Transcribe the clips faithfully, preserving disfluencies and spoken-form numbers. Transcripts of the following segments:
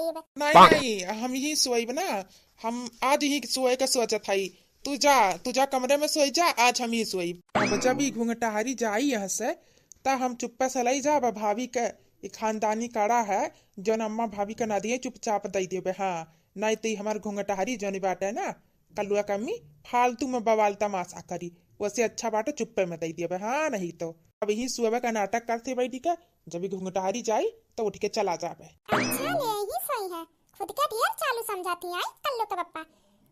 नहीं, नहीं, हम यहीं सोइब ना, हम आज यहीं सोए का सोचत हई। तू जा, तू जा कमरे में सोई जा, आज हम ही सोइब। अब जब ई घुंघटाहरी जाई यहाँ से, त हम चुप्पे से लई जाब, भाभी के ई खानदानी कड़ा है, जौन अम्मा भाभी के ना दिए, चुपचाप दई देबे। हाँ, नहीं त ई हमार घुंघटाहरी जौन बाटे ना, कलुआ कमी फालतू में बवाल तमाशा करी, वसे अच्छा बाटे चुप्पे में दई देबे। हाँ, नहीं तो अब यहीं सोवे का नाटक करते बैठी के, जब ई घुंघटाहरी जाई त उठ के चला जाबे। अच्छा, ले यही सही है। खुद के ढेर चालू समझाती आई कल्लू के पप्पा।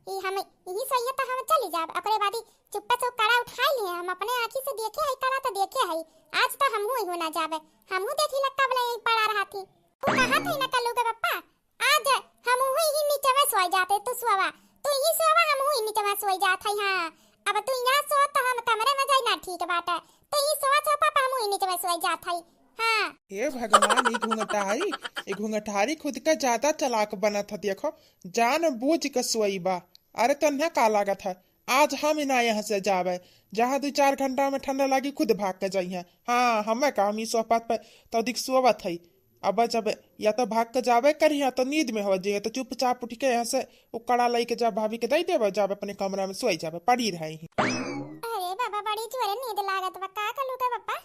ई हम यही सही है त हम चली जाब। ओकरे बाद ई चुप्पे से कड़ा उठाई लिए। हम अपने आँखी से देखे हई कड़ा त देखे हई। आज त हमहू ही होना जाबे। हमहू देखी ला कब ले यही पड़ा रहा थी। तू कहा थे ना कल्लू के पप्पा, आज हमहू ही नीचे में सोई जाते। तू सोवा, तू ही सोवा, हमहू ही नीचे में सोई जात हई। हाँ, अब तू यहाँ सो त हम कमरे में जाई ना, ठीक बाटे। तू ही सोवा, सोवा पापा, हमहू ही नीचे में सोई जात हई। हाँ। हे भगवान, ई घुंघटाहरी, ई घुंघटाहरी खुद का ज्यादा चालाक बनत ह। देखो, जान बूझ के सोई बा। अरे तन्हा का लागत है, आज हम ही ना यहाँ से जावे। जहाँ दू चार घंटा में ठंडा लागी, खुद भाग के जाई है। हाँ, हमें का, हम ई सोफा पे तो अधिक सोवत है। अब जब या तो भाग के जावे करी, या तो नींद में हो जाए, तो चुपचाप उठ के यहाँ से वो कड़ा लई के जा भाभी के दई देवे, जावे अपने कमरा में सोई जावे, पड़ी रहे ही। अरे बाबा, बड़ी जोरे नींद लागत बा। का कलू के पप्पा?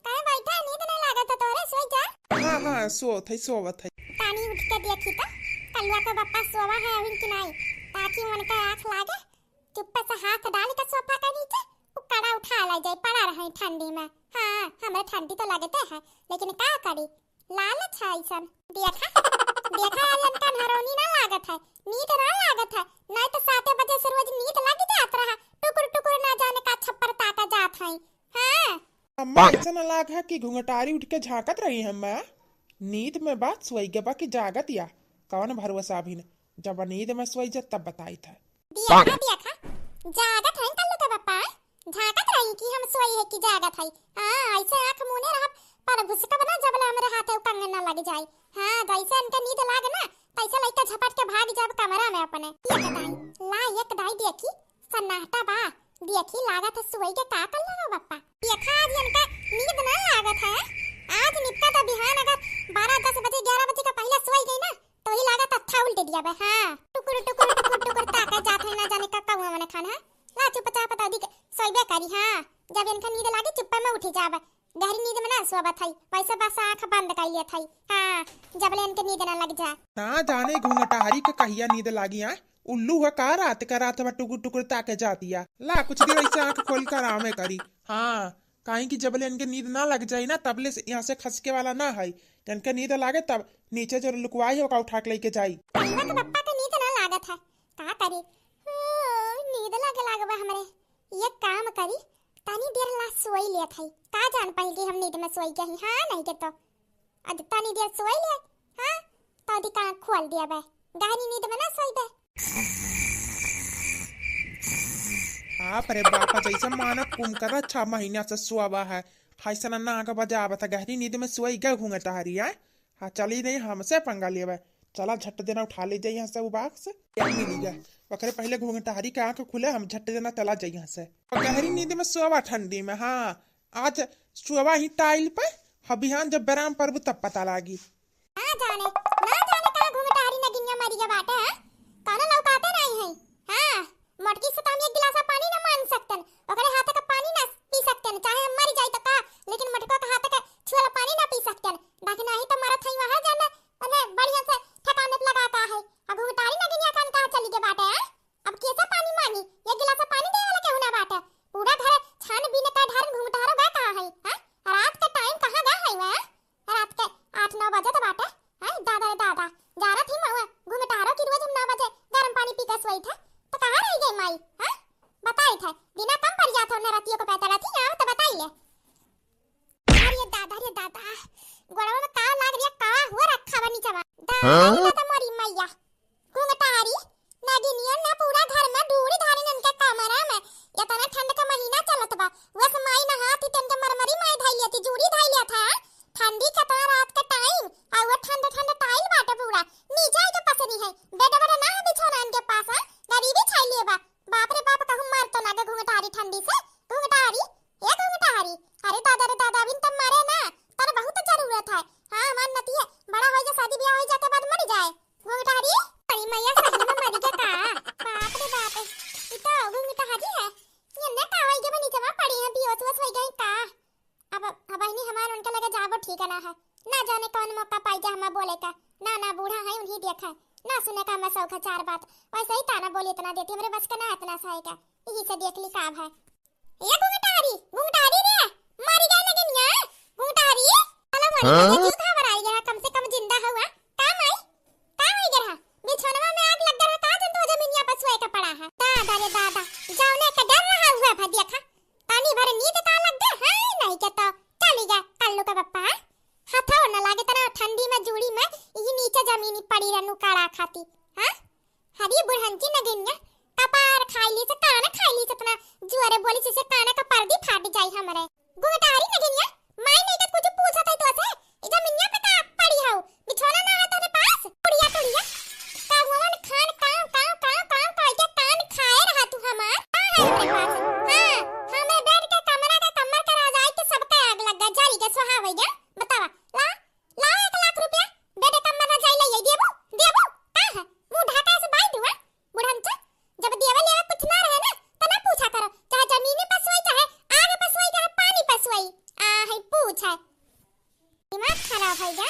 काहे बैठा है? नींद नहीं लागत है तोहरे? सोई जा। हाँ, हाँ, सोवत है, सोवत है। तानी उठ के देखी तो कलुआ के पप्पा सोवा है अभी कि नहीं, ताकि उनका आँख लागे। चुप्पे से हाथ डाल के सोफा के नीचे वो कड़ा उठा ला जाए, पड़ा रहे ठंडी में। हाँ, हमें ठंडी तो लगते है, लेकिन का करी, लालच है ऐसन। देखा, देखा, आज इनका नहरौनी ना लागत है, नींद ना लागत है, नहीं तो साते बजे से रोज नींद लग जात रहा, टुकुर टुकुर ना जाने का छप्पर ताका जात है। हाँ। अम्मा, ऐसा ना लाग है कि घुंघटारी उठ के झांकत रही है। अम्मा, नींद में बात सोई गबा कि जागत या, कौन भरोसा अभी न, जब नींद में सोई जा तब बताई था। देखा, देखा, जागत है कल्लू के पप्पा, झांकत रही कि हम सोई है कि जागत है। हाँ, ऐसे आँख मूंदे रहब, पर भुसकब ना जब ले हमरे हाथे उ कंगन ना लग जाई। हाँ, जैसे इनके नींद लाग ना, तैसे लइका झपट के भाग जाब कमरा में अपने। एक दाई, ला एक दाई देखी, सन्नाटा बा, देखी लागत है सोई के का कल्लू के पप्पा। देखा, आज इनके नींद ना लागत है, आज निपटा तो बिहान अगर बारह दस बजे, ग्यारह बजे का पहले सोई गई ना, तो ही लागत अच्छा उल्टे दिया बे। हाँ, टुकुर टुकुर टुकुर टुकुर ताके जात है, ना जाने का कौआ मने खाना है। ला चुपचाप तो अधिक सोइबे करी। हाँ, जब इनका नींद लागे चुप्पे में उठी जाब, गहरी नींद में ना सोवत है, वैसे बस आँख बंद कर लियत है। हाँ, जब ले इनके नींद ना लग जा। ना जाने घुंघटाहरी के कहिया नींद लागी। हाँ, उल्लू है का रात का, रात में टुकुर टुकुर ताके जातिया। ला कुछ देर ऐसे आँख खोल कर आरामे करी। हाँ, काहे कि जब ले इनके नींद ना लग जाई ना, तब ले से यहाँ से खसके वाला ना है। इनके नींद लागे तब नीचे जो लुकवाई है, ओका उठा के लेके जाई। कलुआ के पप्पा के नींद ना लागत है, का करी? ओ, नींद लागे लागबा हमरे। ये काम करी, तनी देर ला सोई लेत है। का जान पाई कि हम नींद में सोई गई। हाँ, नहीं के तो। अब तनी देर सोई ले, हाँ, तो अधिक आँख खोल दिया बे। गहरी नींद में ना सोई बे। बाप रे बाप, जैसे मानव कुम कर छह महीना से सोवा है, हाय सना नाक बजावत है, गहरी नींद में सोई गए घूंघटाहरी है। हाँ, चली नहीं, हमसे पंगा लेवे। चला, झट देना उठा ले जाई यहाँ से, वो बाक्स। क्या मिली गए? ओकरे पहले घूंघटाहरी के आँख खुले, हम झट देना चला जाई यहाँ से। गहरी नींद में सोवा ठंडी में, हाँ, आज सोवा ही टाइल पे, हाँ, बिहान जब बेराम परबू तब पता लागी। ना जाने, ना जाने कहाँ घूंघटाहरी नगिनिया मरी गया बाटे, हाँ? कौनो लौकाते नहीं है। हाँ, मोटकी से तो हम एक गिलास पानी ना मांग सकतन, ओकरे हाथ का पानी ना पी सकतन, चाहे हम मर जाई तो का, लेकिन मोटको के हाथ के छुअल पानी ना पी सकतन। बाकी नहीं तो मरत है वहाँ जाने, उन्हें बढ़िया से ठिकाने लगा का है। अब घूंघटाहरी नगिनिया कान कहाँ चली गई बाटे, हाँ? अब कैसे पानी मांगी? ये गिलास पानी दे वाला केहू ना बाटे। पूरा घर छान बीन के ढारन घूंघटाहरो गए कहाँ है, हाँ? रात के टाइम कहाँ गए है वह? रात के आठ नौ बजे तो बाटे। हाँ, दादा रे दादा, जारत ही महुआ, घूंघटाहरो की रोज हम नौ बजे गरम पानी पी के सोई थे, तो कहाँ रह गई माई? हाँ, बताई थे, दिना कम पड़ जात हो, न रतियों को पैदल थी, आओ तो बताई ले। अरे दादा रे दादा, गोड़वा में का लाग रिया, का हुआ रखा बा नीचे बा? दादा रे दादा मोरी मैया, घूंघटाहरी नगिनिया ना पूरा घर में ढूढ़ी धारिन इनके कमरा में। इतना ठंड का महीना चलत बा, वस माई नहात ही तनके मरमरी माई धाई लेती, जूड़ी धाई लिया था। ठंडी कतना रात का टाइम, आ वो ठंड ठंड टाइल बाटे पूरा। नीचे आके पसरी है, बेड बड़ा ना है बिछौना इनके पास, हाँ? गरीबी छाई लिए बा। बाप रे बाप, कहूँ मर तो ना गए घूंघटाहरी ठंडी से। घूंघटाहरी, ए घूंघटाहरी, अरे दादा रे दादा, अभी तब मरे ना, तर बहुत जरूरत है। हाँ, हमार नतिया बड़ा हो जा, शादी ब्याह हो जाके बाद मर जाए। है। ना जाने कौन मौका पाई जा हमा बोले का। ना, ना, बूढ़ा है, उन्हीं देखा है। ना सुने का हमा शौक है चार बात। वैसे ही ताना बोली इतना देती, हमरे बस का ना इतना सहे का। यही से देख ली का है। ए घुंघटारी, घुंघटारी रे, मारी गए नगिनिया, घुंघटारी। चलो मर गया, हाँ? जीव घबराई गया, कम से कम जिंदा हुआ। का माई? का होई गया? बिछौनवा में आग लग गया का, जन तो जमीनिया पर सोए के पड़ा है। दादा रे दादा, जाओ ने के डर रहा हुआ भा देखा। पानी भर नींद का लग गया है, नहीं के तो चली गया कल्लू का पप्पा। हाथों न लागे तना ठंडी में जूड़ी में, यही नीचे जमीनी पड़ी रहनु काड़ा खाती। हाँ? हरी बुढ़ंची नगिनिया, कपार खाई ली से, कान खाई ली से, इतना जुआरे बोली से, से कान का पर्दी फाट जाई हमरे। घुंघटारी नगिनिया, माई नहीं तो कुछ पूछत है तो से, ई जमीनिया पे का पड़ी हऊ, बिछौना ना है तोरे पास, कुड़िया, कुड़िया। का हुआ मन खान काव, काव, काव, काव, काव के कान खाए रहा तू हमार, का है हमरे पास? हाँ, हमरे बेड के कमरा के कमर के रजाई के सबका आग लग गया, जरी के स्वाहा हो गया। बतावा, ला, लाओ एक लाख रुपया, बेटे कम मना जाई ले देबू, देबू, का है? मुंह ढाका से बाई दुआ, बुढ़ंचा, जब देवे लेवे कुछ ना रहे ना, त ना पूछा करो, चाहे जमीन पर सोई, चाहे आग पर सोई, चाहे पानी पर सोई, आ है पूछ है। दिमाग खराब है जा,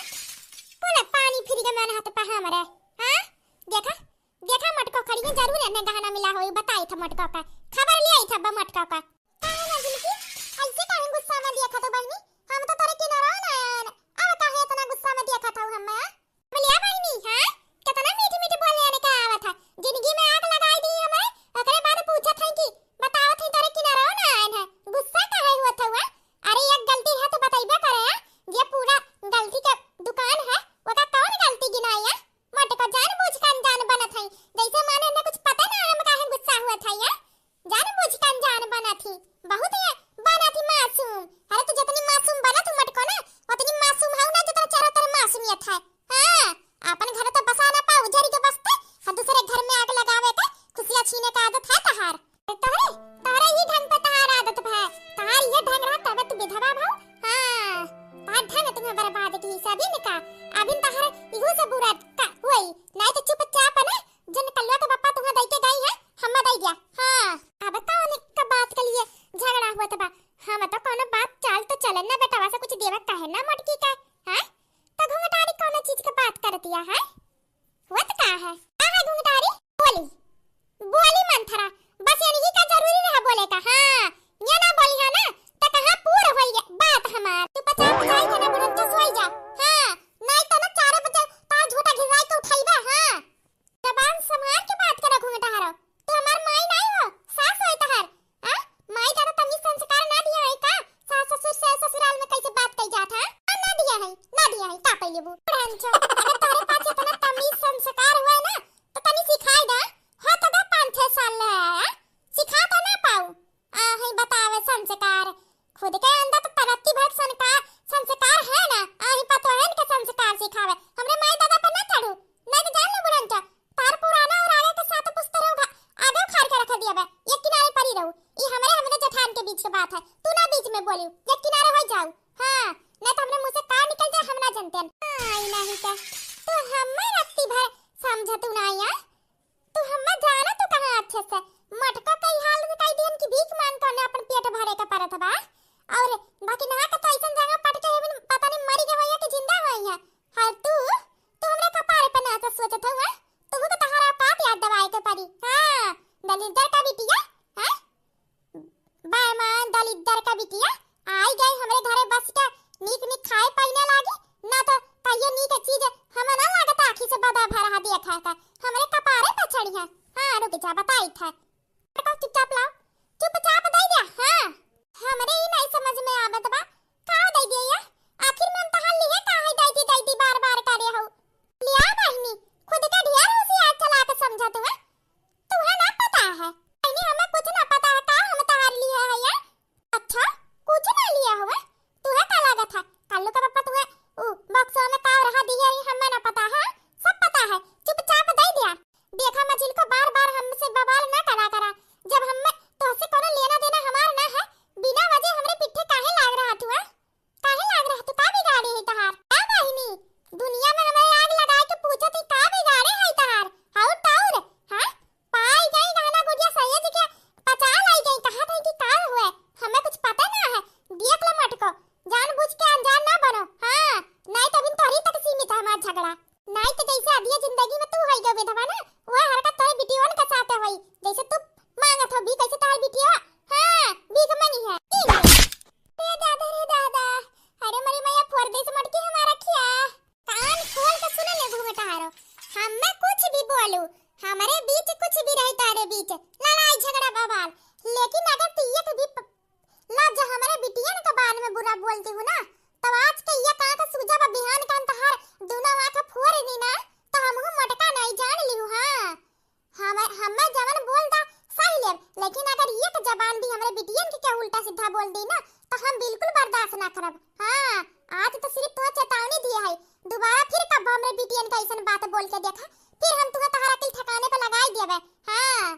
बोले पानी फिर के मन हाथ पे हमरे, हाँ? देखा, देखा मटको खड़ी है, जरूर एने गहना मिला होई, बताई था मटको का, खबर ले आई था बा मटको का। काहे ना झिलकी, ऐसे काहे गुस्सा में देखा तो बहनी, हम तो तोरे किनारा ना आए, अब काहे इतना गुस्सा में देखा था हम, हाँ? बोलिया बहनी, हाँ? कितना मीठी मीठी बोले आने का आवत है, जिंदगी में आग लगाई दी हमें, ओकरे बाद पूछत है कि बतावत है तोरे किनारा ना आए है, गुस्सा काहे हुआ था हुआ? अरे एक गलती है तो बताइबे करे, हाँ? ये पूरा गलती के दुकान है, ओका कौन गलती गिनाई है? मटको जानबूझ के अनजान बनत हई, जैसे माने इन्हें कुछ पता ना हम काहे गुस्सा हुआ था या? जानबूझ के अनजान बनत ही, बहुत ही बनत ही मासूम। अरे तू जितनी मासूम बनत हू मटको ना, उतनी मासूम हऊ ना जितना चारों तरफ मासूमियत है। हाँ, अपन घर तो बसा ना पाऊ, झरी के बसते, और दूसरे घर में आग लगावे के खुशियाँ छीने का आदत है तहार। तोहरे, तोहरे ही ढंग पे तहार आदत भा, तहार ये ढंग रहा तबे तू विधवा भाऊ। हाँ, तहार ढंग तुम्हें बर्बाद की सभी ने का, अभी तहार इहू से बुरा का होई, नहीं तो चुपचाप ना, जन कलवा के पप्पा तुम्हें दई के गई है, हम्मा दई दिया। हाँ, अब कौन का बात के लिए झगड़ा हुआ था बा? हम तो कोनो बात चाल तो चलन ना बेटवा से कुछ देवे काहे ना मटकी का, हाँ? तो घुंघटारी कोनो चीज के बात कर दिया है? हुआ तो का है? का है घुंघटारी? बोली, बोली मंथरा, बस यही का जरूरी रहा बोले का, हाँ, ये ना बोली है ना, तो कहाँ पूर होई गे बात हमार। तू पचास जाई के ना बुढ़न चुस होई जा, हाँ, नहीं तो ना चारों बजे तार झूठा घिसाई के उठाई बा, हाँ। जबान संभाल के बात करा घुंघटारो, तू हमार माई नहीं हो, सास होई तहार, हाँ? माई दादा तमीज संस्कार ना दिया है का? सास ससुर से ससुराल में कैसे बात कही जात है? आ, ना दिया है, ना दिया है, का पहले बू? बुढ़न चो, अगर तोरे पास इतना तमीज संस्कार हुआ है ना, तो तनी सिखाई दा। हो तो बे पाँच छह साल ले आया, सिखा तो ना पाऊ। आ, है बतावे संस्कार। खुद के अंदर तो तरक्की भर संस्कार, संस्कार है ना, आ, ही पतोहन के संस्कार सिखावे। हमरे माई दादा पर ना चढ़ू, नहीं तो जान ले बुढ़न चो, तार पुराना और आगे के सात पुस्ते रहो, आगे उखाड़ के रख दिया बे, एक किनारे पड़ी रहू। ई हमरे, हमरे जेठान के बीच के बात है, तू ना बीच में बोलियो, एक किनारे हो जाऊ। हाँ, नहीं तो हमरे मुंह से का निकल जाए हम ना जानते हैं। हाँ, ई नहीं का, तू हमें रत्ती भर समझ तू ना आया, तू हमें जाना तू कहाँ अच्छे से, मटका कई हाल से कई दिन की भीख मांग करने अपन पेट भरे का परत बा। और बाकी ना का तो ऐसन जगह पटके है, पता नहीं मरी गए हो या कि जिंदा हो या। हर तू, तू हमरे कपारे पे नाच सोचत हऊ, हैं? तुहू के तहार औकात याद दवाए के परी। हाँ, दलिद्दर का बिटिया, हैं? बेईमान दलिद्दर का बिटिया, आई गई हमरे घरे बस के नीक नीक खाए पहने लागी, ना तो कहियो नीक चीज हमें ना लागत आँखी से बदा भर रहा देखा था, हमरे कपारे पे चढ़ी है। हाँ, रुक जा, बताई था। का चुपचाप लाओ, चुपचाप दे दे। हाँ, हमरे ही नहीं समझ में आवत बा, का दे दे या? आखिर में हम तहार लिए का है दैती दैती बार बार करे हो? लिया बहिनी, खुद के ढेर होशियार चला के समझत हुआ, तुहे ना पता है। बहिनी, हमें कुछ ना पता है, का हम तहार लिए है या? अच्छा, कुछ ना लिया हुआ, तुहे का लागत है? कल्लू का पप्पा तुहे उ बक्सवा में का रहा दिए, ये हमें ना पता है, सब पता है, चुपचाप दे दिया। देखा मझिल को, बार बार हमसे बवाल ना करा करा। जब हम तोहसे कोनो लेना देना हमार बोलती हूँ ना, तब आज के ये का का सूझा बा, बिहान का हम तहार दुनो आँख फोड़ दी ना, तो हमहू मोटका नहीं जान लिहू। हाँ, हम, हमें जवन बोल दा सही लेब, लेकिन अगर एक जबान भी हमरे बिटियन के केहू उल्टा सीधा बोल दी ना, तो हम बिल्कुल बर्दाश्त ना करब। हाँ, आज तो सिर्फ तुहा चेतावनी दिए है, दोबारा फिर कब हमरे बिटियन का ऐसन बात बोल के देखा, फिर हम तुहा तहार अकिल ठिकाने पे लगाई देबे। हाँ,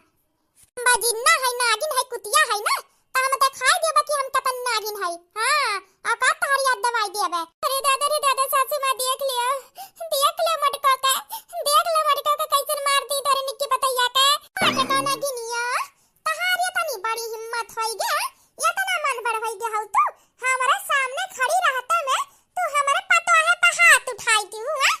बजिन्ना है, नागिन है, कुतिया है ना, तो हम देखाई देबे कि हम कतन नागिन है। हाँ, औकात तहार याद दवाई देबे। अरे दादा रे दादा, सासू माँ देख लियो, देख लियो मटको के, देख लियो मटको के कैसन मार दी तोरे निक्की पतैया के। मटको नागिनिया, तहार ये तनी बड़ी हिम्मत होई गे, ये तना मन बढ़ होई गे हौ तू, हमारे सामने खड़ी रहते में तू हमारे पतोहे पे हाथ उठाई थी हूँ, हैं?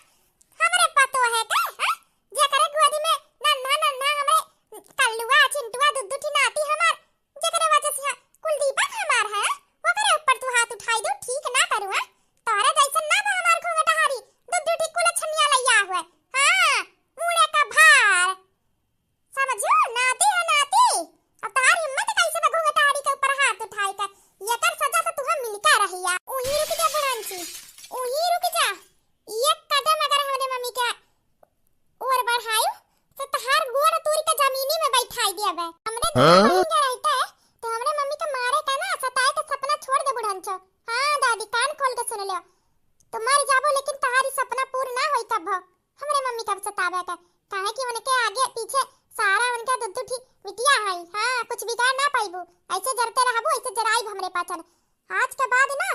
हमरे पतोहे के, हैं? जेकरे गोदी में नन्हा नन्हा हमरे कल्लुआ चिंटुआ दुद्दू ठी नाती हमार, जेकरे वजह से कुल दीपक हमार है, ओकरे ऊपर तू हाथ उठाई दू, ठीक ना करू, हैं? तोहरे जैसन ना बा हमार घूंघटहारी, दुद्दू ठी कुल छनिया लैया हुए। हाँ, उड़े का भार। समझो, नाती है नाती। अब तहार हिम्मत कैसे बा घूंघटहारी के ऊपर हाथ उठाए के? एकर सजा से तुहे मिलके रहिया। उही रुक जा बुढ़ांची, उही रुक जा। एक कदम अगर हमरे मम्मी के ओर बढ़ायु, तो तहार गोड़ तोड़ के जमीनी में बैठाई देबे। हमरे हाँ? बहिन के रहते, तो हमरे मम्मी के मारे का ना, सताए के सपना छोड़ दे बुढ़ांचो। हाँ दादी, कान खोल के सुन लियो, तो मर जाबो, लेकिन तहारी सपना पूर्ण ना होई कब। हमरे मम्मी का सतावे के, काहे कि उनके आगे पीछे सारा उनके दुद्दू ठी बिटिया है। हाँ, कुछ बिगाड़ ना पाइबू, ऐसे जरते रहबू, ऐसे जराइब हमरे पाचन। आज के बाद ना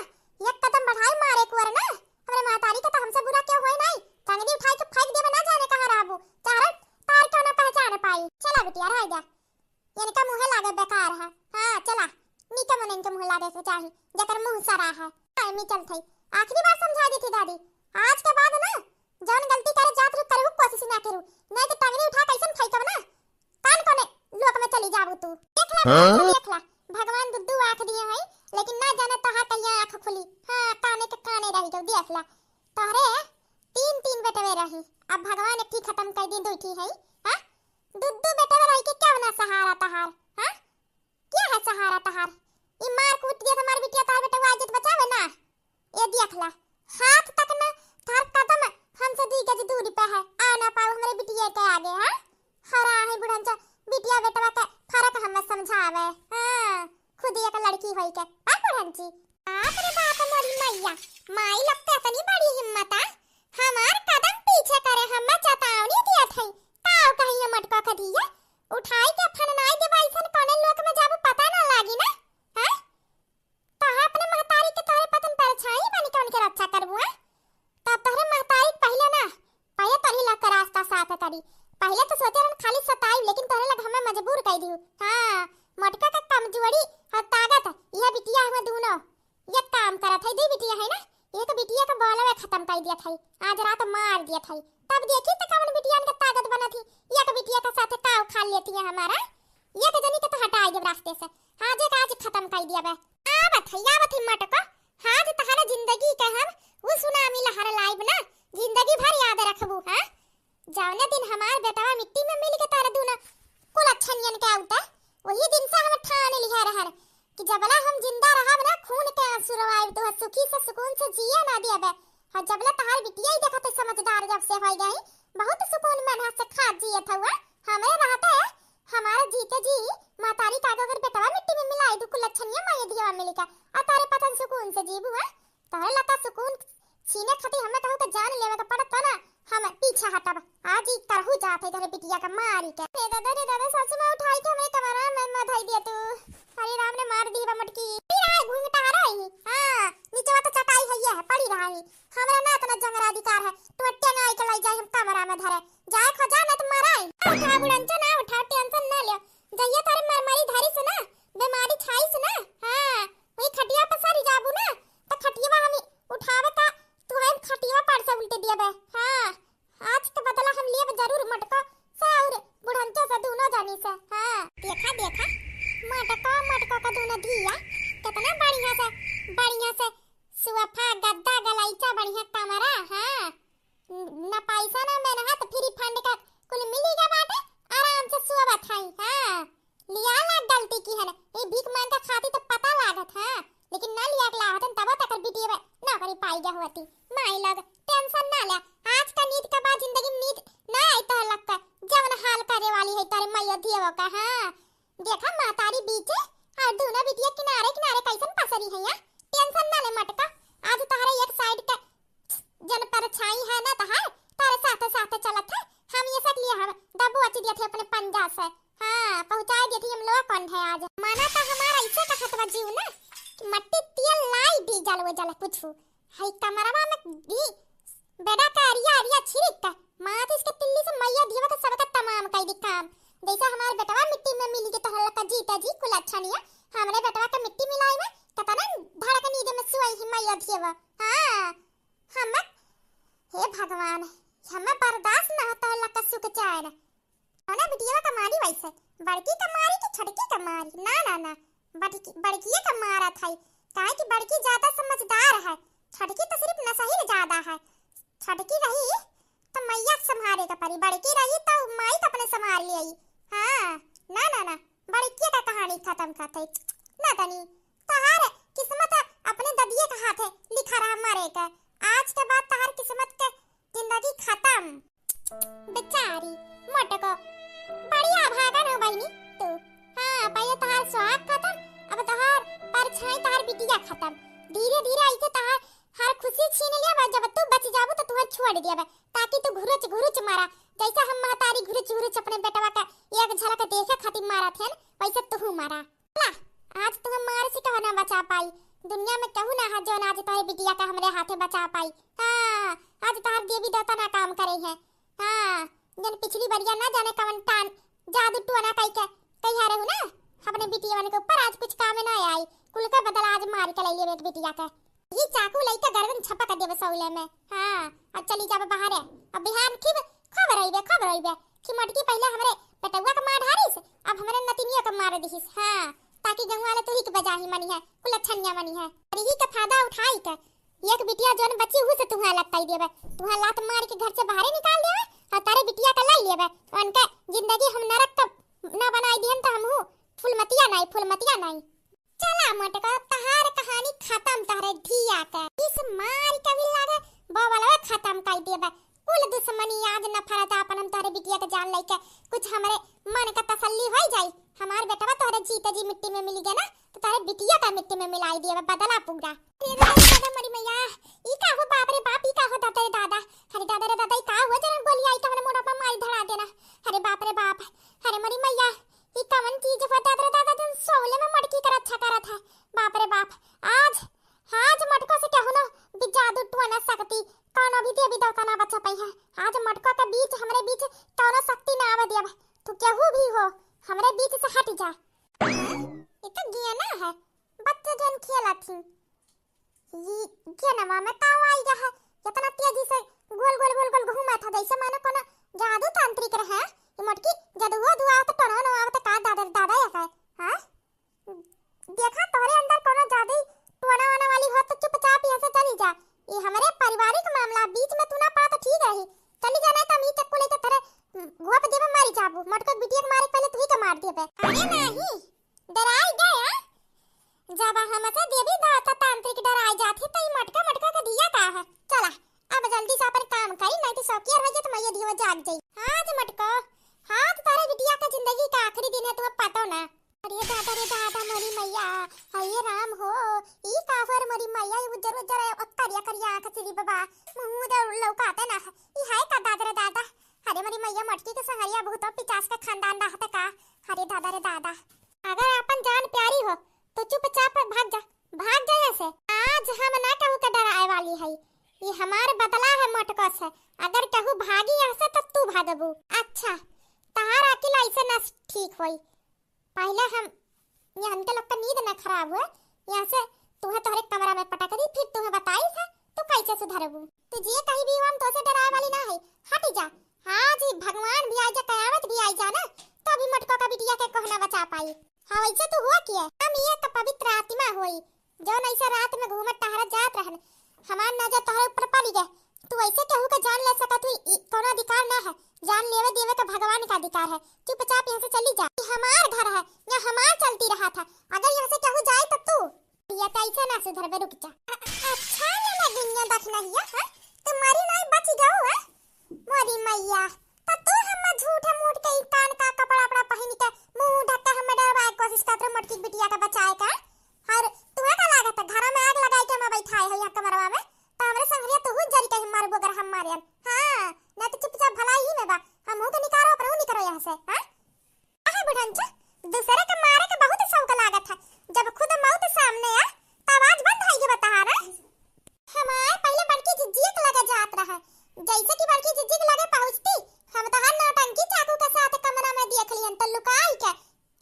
एक कदम बढ़ाई मारे कुंवर ना, हमरे महतारी के तो हमसे बुरा क्यों होए नहीं, टंगनी उठाई के फेंक देबे, ना जाने कहाँ रहबू, चाहे तार क्यों ना पहचान पाई। चला बिटिया, रह जा, इनका मुँहे लागे बेकार है। हाँ, चला, नीके मुने इनके मुँहे लागे के चाही, जेकर मुँह सरा है। हाँ, मी चलत हई, आखिरी बार समझा दी थी दादी, आज के बाद ना जौन गलती करे जात रहू, करहू कोशिश ना करू, नहीं तो टंगनी उठा कैसन फेंकब ना, कान कोने लोक में चली जाबू तू। देख ला, हाँ? देख ला, भगवान दुद्दू आँख दिए हैं, लेकिन ना जाने तोहार कहिया आँख खुली। हाँ, काने के काने रही जाऊ, देख ला, तोहरे तीन तीन बेटवे रही, अब भगवान एक ठी खत्म कर दी, दुई ठी है। हाँ, दुद्दू बेटवे रही के क्या ना सहारा तहार? हाँ, क्या है सहारा तहार? ई मार कूट दिया हमार बिटिया, तहार बेटवा आज बचावे ना। ए देख ला, हाथ तक ना, तहार कदम हमसे दुई गज दूरी पे है, आ ना पाऊ हमरे बिटिया के आगे, हाँ? हरा है बुढ़ंचा, बिटिया बेटवा के फर्क हमें समझावे, हाँ? खुद एक लड़की होई के, आ बुढ़ंची। बाप रे बाप, मोरी मैया, माई लोग के इतनी बड़ी हिम्मत आ, हमार कदम पीछे करे, हमें चेतावनी दिया थई, काव कहिए मटका खदिया, उठाई के फननाई देबा, ऐसन कौने लोक में जाबू पता ना लागी ना, हैं? तोहे अपने महतारी के तोहरे पतन परछाई बन के उनके रक्षा करबू, हैं? तब तोहरे महतारी पहिले ना, पहिले तोहरे लग के रास्ता साफ करी। पहिले तो सोचे रहन खाली सताई, लेकिन तोहरे लग हमें मजबूर कर दियो। हाँ, मोटका का कमजोरी और ताकत, यह बिटिया हुए दोनों, ये काम करत है, दो बिटिया है ना, एक बिटिया का बोलवे खत्म कर दिया था, आज रात मार दिया था। तब देखी तो कौन बिटिया के ताकत बनत ही, एक बिटिया के साथ का उखाड़ लेती है हमारा, एक जनी के तो हटाई देब रास्ते से, आज एक आज खत्म कर दिया बे। आवत है, आवत है मटको, आज तहरा जिंदगी के हम उ सुनामी लहर लाइब ना, जिंदगी भर याद रखबू, हाँ? जौने दिन हमार बेटवा मिट्टी में मिल के तोहरे दूनो कुलच्छनियन के आउता, वही दिन से हम ठान लिहा रहन कि जबला हम जिंदा रहब ना, खून के आंसू रोवाइब, तोहर सुखी से सुकून से जिए ना देबे। और जबला तहार बिटिया ही देखत है समझदार जब से होई गई, बहुत सुकून मन से खात जियत हुआ। हमरे रहते हमारे जीते जी महतारी का अगर बेटवा मिट्टी में मिलाई दू कुलच्छनिया माई दिया मिल के, और तारे पतन सुकून से जीबू, हैं? तोहरे लता सुकून छीने खातिर हमें कहू तो जान लेवे के पड़त ना, हम पीछे हटब। आज ही करहू जात है तोहरे बिटिया का मारी के। रे दादा, रे दादा, सासू माँ उठाई के हमरे कमरा में मत धई दिया तू। हरे राम ने मार दी बा मटकी। पड़ी रहा है घूंघटा रही। हाँ, नीचवा तो चटाई है, ये है, पड़ी रहा है। हमरा ना इतना जंगरा अधिकार है, तू टेंगाई के लाई जाए हम कमरा में धरे। जाए खो जा, ना तो मराई। ना उठा बुढ़ंचो, ना उठा, टेंशन ना लियो। जहिया तारे मरमरी धरी से ना, बीमारी छाई से ना, हाँ, वही खटिया पर सरी जाबू ना, तो खटिया हम उठावे का, तू है खटिया पर से उल्टे दिया बे। हाँ, आज के बदला हम लिए जरूर मटको से और बुढ़ंचो से दोनों जानी से। हाँ, देखा, देखा, मटको, मटको का दोनों धिया, कितना बढ़िया से, बढ़िया से सोफा, गद्दा, गलैचा, बढ़िया कमरा, हाँ। न पैसा, न मेहनत, फ्री फंड का कुल मिली के बाटे, आराम से सोवत हई। हाँ, लिया ना गलती की है ना, ये भीख मांग के खाती तो पता लागत, हाँ, लेकिन ना लिया के लागत, तब तक पति, माई लोग, tension ना ले। आज का नींद के बाद जिंदगी में नींद ना आई तोहरे लोग का। जवन हाल करे वाली है तोहरे मैया धियवा का, हाँ। देखा महतारी बीचे और दोनों बिटिया किनारे किनारे कैसन पसरी है यहाँ। Tension ना ले मटका, आज तोहरे एक side के जन परछाई है ना तोहार, तोहरे साथे साथे चलत है। हम ये सब लिए हम दबोच दिए थे अपने पंजा से। हाँ, पहुँचाए दिए थे हम लोग कौन है आज। माना तो हमारा ऐसे कहत बा जीव ना कि मट्टी तेल लाई डीजल वो जल कुछ। हई कमरवा में भी बेड़ा का अरिया अरिया छिड़क के माचिस के तिल्ली से मैया धियवा के सबका तमाम कई दी काम। जैसे हमार बेटवा मिट्टी में मिल के तोहरा लोग का जीता जी कुलच्छनिया, हमरे बेटवा के मिट्टी मिलाई में कितना धड़क नींद में सुई ही मैया धियवा। हाँ, हम, हे भगवान, हमें बर्दाश्त ना होता है लका सुख चैन। कौना बिटिया का मारी वैसे? बड़की का मारी कि छोटकी का मारी? ना, ना, ना, बड़की, बड़किए का मारा था, काहे कि बड़की ज्यादा समझदार है, छोटकी तो सिर्फ नशहिल ज्यादा है। छोटकी रही तो मैया के संभारे के परी, बड़की रही तो माई तो अपने संभार ले आई। हाँ, ना, ना, ना, बड़किए का कहानी खत्म करते। ना तनी, तोहार किस्मत अपने ददिये के हाथे लिखा रहा मरे के। आज के बाद तोहार किस्मत के जिंदगी खत्म। बेचारी मोटको, बड़ी अभागन हो बहिनी तू। हाँ, पहले तोहार सुहाग खत्म, अब तोहार परछाई, तोहार बिटिया खत्म। धीरे धीरे ऐसे तोहार हर खुशी छीन लेबा, जब तू बच जाबू तो तुहर छोड़ देबा, ताकि तू घुरुच घुरुच मारा, जैसे हम महतारी घुरुच घुरुच अपने बेटवा का एक झलक देखे खातिर मारत हन, वैसे तू मारा। ला, आज तुहे मार से केहू ना बचा पाई। दुनिया में केहू ना है जौन आज तोहरे बिटिया का हमरे हाथे बचा पाई। हाँ, आज तोहर देवी देवता ना काम करे हैं। हाँ, जन पिछली बरिया ना जाने कवन टान जादू टोना कई के कहिया रहू ना, अपने बिटिया के ऊपर आज कुछ काम ना आई। कुल का बदला आज मार के ले लेबे बिटिया के। ई चाकू लइके गर्दन छपक देबे सौले में। हाँ, अब चली जाबे बाहरे। अब बिहान खूब, खूब रोइबे, खूब रोइबे कि मोटकी पहिले हमरे बेटउआ के मार डारिस, अब हमरे नतिनिया के मार दिहिस। हाँ, ताकि गँउवा वाले तोही के बजाही मनिहैं, कुलच्छनिया मनिहैं। अरे ई के फायदा उठाई के एक बिटिया जौन बची, उहू से तुहा लत्ताई देबे, तुहा लात मार के घर से बाहरे निकाल देबे, और तारे बिटिया के लाई लेबे, उनके जिंदगी हम नरक का ना बनाई दिहन, तो हमहू फुलमतिया नाई, फुलमतिया नाई। चला मोटका, तहार कहानी खत्म, तहरे धिया के। इस मार के भी लागे बबलवे खत्म कर देबे। कुल दुश्मनी आज नफरत आपन हम तोहरे बिटिया के जान लइके कुछ हमरे मन का तसल्ली होई जाई। हमार बेटवा तोहरे जीते जी मिट्टी में मिल गया ना, तो तोहरे बिटिया का मिट्टी में मिलाई देबे, बदला पूरा। अरे दादा, दादा, मरी मैया, ई का हो बाप रे बाप, ई का हो दादा रे दादा, अरे दादा रे दादा, ई का हो जना गोली आई तो हमरे मोड़ा पर मारी धड़ा देना। अरे बाप रे बाप, अरे मरी मैया, ई कवन चीज हो दादा रे दादा, जौन सौले में मटकी के रक्षा करत है। बाप रे बाप, आज, आज मटको से केहू ना भी जादू टोना शक्ति, कौनो भी देवी देवता ना बचा पाई है। आज मटको के बीच, हमरे बीच कौनो शक्ति ना आवे देब। तू केहू भी हो, हमरे बीच से हट जा। ई तो गेना है, बच्चे जौन खेलत ही। ई गेनवा में का आई जा है? इतना तेजी से गोल, गोल, गोल, गोल घूमत है, जैसे मानो कोनो जादू तांत्रिक रहे। ई मोटकी जदुओ दुआ तो टोनो नो आवत का दादा, दादा या का? हाँ? देखा, तोहरे अंदर कोनो जादू टोना वाना वाली हो तो चुपचाप यहाँ से चली जा। ई हमरे पारिवारिक मामला, बीच में तू ना पड़ा तो ठीक रही। चली जा, नहीं तो हम ई चक्कू लेके तोहरे घोप देबे, मरी जाबू। मोटको बिटिया के मारे के पहले तू ही के मार देबे। अरे नहीं, डराई गया। जब हमसे देवी देवता तांत्रिक डराई जात ही, तो ई मटका मटका के दिया का है? चला, अब जल्दी से अपन काम करी, नहीं तो सौकिया रह जाए तो मैया धीवा जाग जाई। हाँ जी मटका, हाँ तो तारे बिटिया के जिंदगी का आखिरी दिन है, तुम्हें पतो ना। अरे दादा रे दादा, मोरी मैया, अरे राम हो, ई का हो रे मोरी मैया, ई उज्जर उज्जर करिया करिया आँख चिरी बाबा, मुँह दे लौकाते ना, ई है का दादा रे दादा? अरे मोरी मैया, मटकी के संगरिया भूतो पिचास के खानदान रहते का? अरे दादा रे दादा। अगर आपन जान प्यारी हो तो चुपचाप भाग जा, भाग जा यहाँ से। आज हम ना केहू के डराए वाली है, ये हमार बदला है मोटको से। अगर केहू भागी यहाँ से तो तू भागबू। अच्छा, तहार अकिल ऐसे ना ठीक होई। पहले हम, ये हमके लोग का नींद ना खराब हुए, यहाँ से तुहे तोहरे कमरा में पटक दी, फिर तुहे बताई था तू कैसे सुधरबू। तू जे कहीं भी हो, हम तोसे डराए वाली ना है, हट जा। आज ही भगवान भी आई जा, कयामत भी आई जा ना, तो भी मटको का बिटिया के कोहना बचा पाई। हाँ, वैसे तू हुआ किया? हम ये तो पवित्र आत्मा होई, जौन ऐसे रात में घूमत टहरत जात रहन, हमार नजर तोहरे ऊपर पड़ गए। तू ऐसे केहू के जान ले सकत हुई, ई कोनो अधिकार ना है। जान लेवे देवे का भगवान का अधिकार है। चुपचाप यहाँ से चली जा। ई हमार घर है, यहाँ हमार चलती रहा था। अगर यहाँ से केहू जाए तो तू, ये कैसे ना सुधरबे, रुक जा। अच्छा, ये नगिनिया दखिनहिया, हैं? तू मरी नाहीं, बचि गउ, हैं? मोरी मइया, त तू हम्मे झूठे मूठ के ई कान का कपड़ा अपना पहिन के मुँह ढक के हम्मे डरवाए के कोसिस करत रहू मोटकी बिटिया के बचाए के। अउर तुहे का लागत है, घरा में आग लगाइ के हम्मे बइठाए है यहाँ कमरवा में, त हमरे संघरिया तुहू जरि के ही मरबू अगर हम मारेन। हाँ, नाहीं त चुपचाप भलाई ही में बा, हमहू के निकारो, अपनहू निकरो यहाँ से, हाँ? काहे बुढ़ंचा, दूसरे के मारे के बहुत शौक लागत है, जब खुद मौत सामने आ, त आवाज बंद होइ गइ बा तहार, हैं? हमार पहिले बड़की जिज्जिया के लगे जात रहे, जइसे कि बड़की जिज्जी के लगे पहुँचती, हम तहार नौटंकी चाकू के साथ कमरा में देख लिहन, त लुकाइ के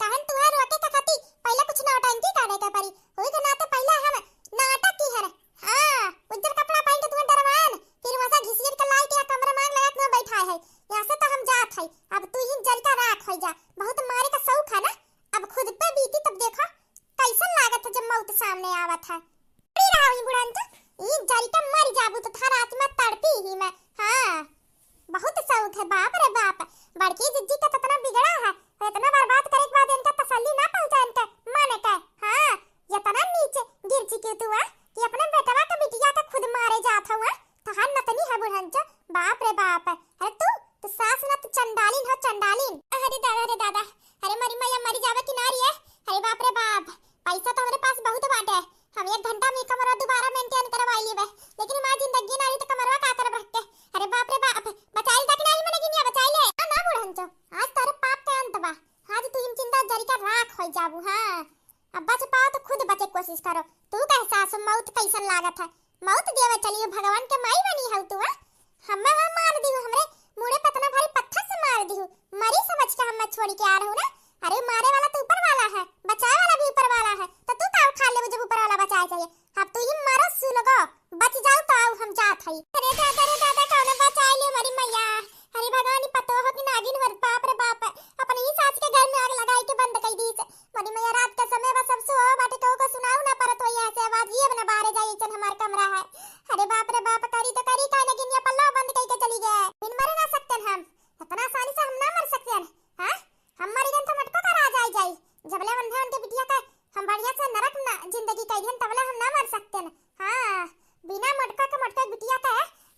तहन तुहे रोके के खातिर पहिले कुछ नौटंकी करे के पड़ी। ओही के नाते पहिले हम नाटक किहे रहे। हाँ, उज्जर कपड़ा पहिन के तुहे डरवाएन, फिर वहाँ से घिसिर के लाइ के कमरा में आग लगा के बइठाए है। यहाँ से त हम जात है, अब तू ही जरि के राख होइ जा। बहुत मारे का शौक है ना, अब खुद पे बीती तब देखो कइसन लागत है जब मौत सामने आवत है। मरी रहा ई बुढ़ंचा, ई जरि के मरि जाबू त तहार आत्मा तड़पी ही में। हाँ, बहुत शौक है, बाप रे बाप। बड़की जिज्जी का त एतना बिगड़ा है, एतना बर्बाद करे के बाद इनका तसल्ली ना पहुँचा इनके मन के। हाँ, एतना नीचे गिर चुकी तू, आ, कि अपने बेटवा के बिटिया के खुद मारे जात हऊ, आ? तहार नतनी है बुढ़ंचा, बाप रे बाप। अरे तू, तू सास ना, तू चंडालिन हो, चंडालिन। अरे दादा रे दादा, अरे मरी मइया, मरी जावे कि ना रे? अरे बाप रे बाप, पइसा तो हमरे पास बहुत बाटे, हम एक घंटा में कमरा दोबारा maintain करवाइ लेबे, लेकिन हमार जिंदगी ना रही त कमरवा का करब रख के? अरे बाप रे बाप, बचाइ ले कि नाहीं मने गिनिया, बचाइ ले। आ ना बुढ़ंचो, आज तोरे पाप के अंत बा, आज तू हिमचिंदा जरि के राख होइ जाबू। हाँ, अब बच पाओ त खुद बचे के कोसिस करो। तू कहे सासु मौत कइसन लागत है, मौत देवे चलियो, भगवान के माई बनी हऊ तू, हाँ? हम्मे वहाँ मार दिहू, हमरे मुड़े पे एतना भारी पत्थर से मार दिहू, मरी समझ के हम्मे छोड़ि के आ रहू ना। अरे मारे वाला त ऊपर वाला है, बचाए वाला भी ऊपर वाला है, त तू का उखाड़ लेबू जब ऊपर वाला बचाए चाहिए? अब तू ही मरो सुलगो, बच जाऊ त आऊ हम जात हई। अरे दादा रे दादा, कौने बचाए ले मरी मइया। अरे भगवान, ई पतोह की नागिन होत, बाप रे बाप, अपने ही सास के घर में आग लगाइ के बंद कइ दीस। मरी मइया, रात के समय बा, सब सोवा बाटे, केहू को सुनाऊ ना परत होई, यहाँ से आवाज ये बना बाहरे जाई, अइसन हमार कमरा है। अरे बाप रे बाप, करी तो करी, काहे नगिनिया पल्ला बंद कइ के चली गए। बिन मरे ना सकतेन हम, एतना आसानी से हम ना मर सकतेन, हाँ? हम मर गएन तो मटको का राज आइ जाई, जबले उन्हें उनके बिटिया का हम बढ़िया से नरक ना जिंदगी कइ दिहन, तबले हम ना मर सकतेन। हाँ, बिना मोटका के मोटका बिटिया के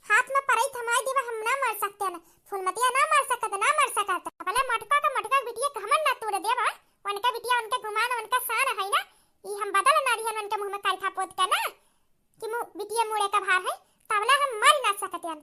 हाथ में परई थमाई देबा, हम ना मर सकतेन। फूलमतिया ना मर सकत, ना मर सकत। अपने मोटका के मोटका बिटिया के हमन ना तूरे देबा। उनका बिटिया उनके गुमान, उनका शान है ना, ई हम बदल ना दिहन उनके मुँह में करिखा पोत के ना, कि मुँह बिटिया मुड़े का भार है, तबला हम मर ना सकतेन।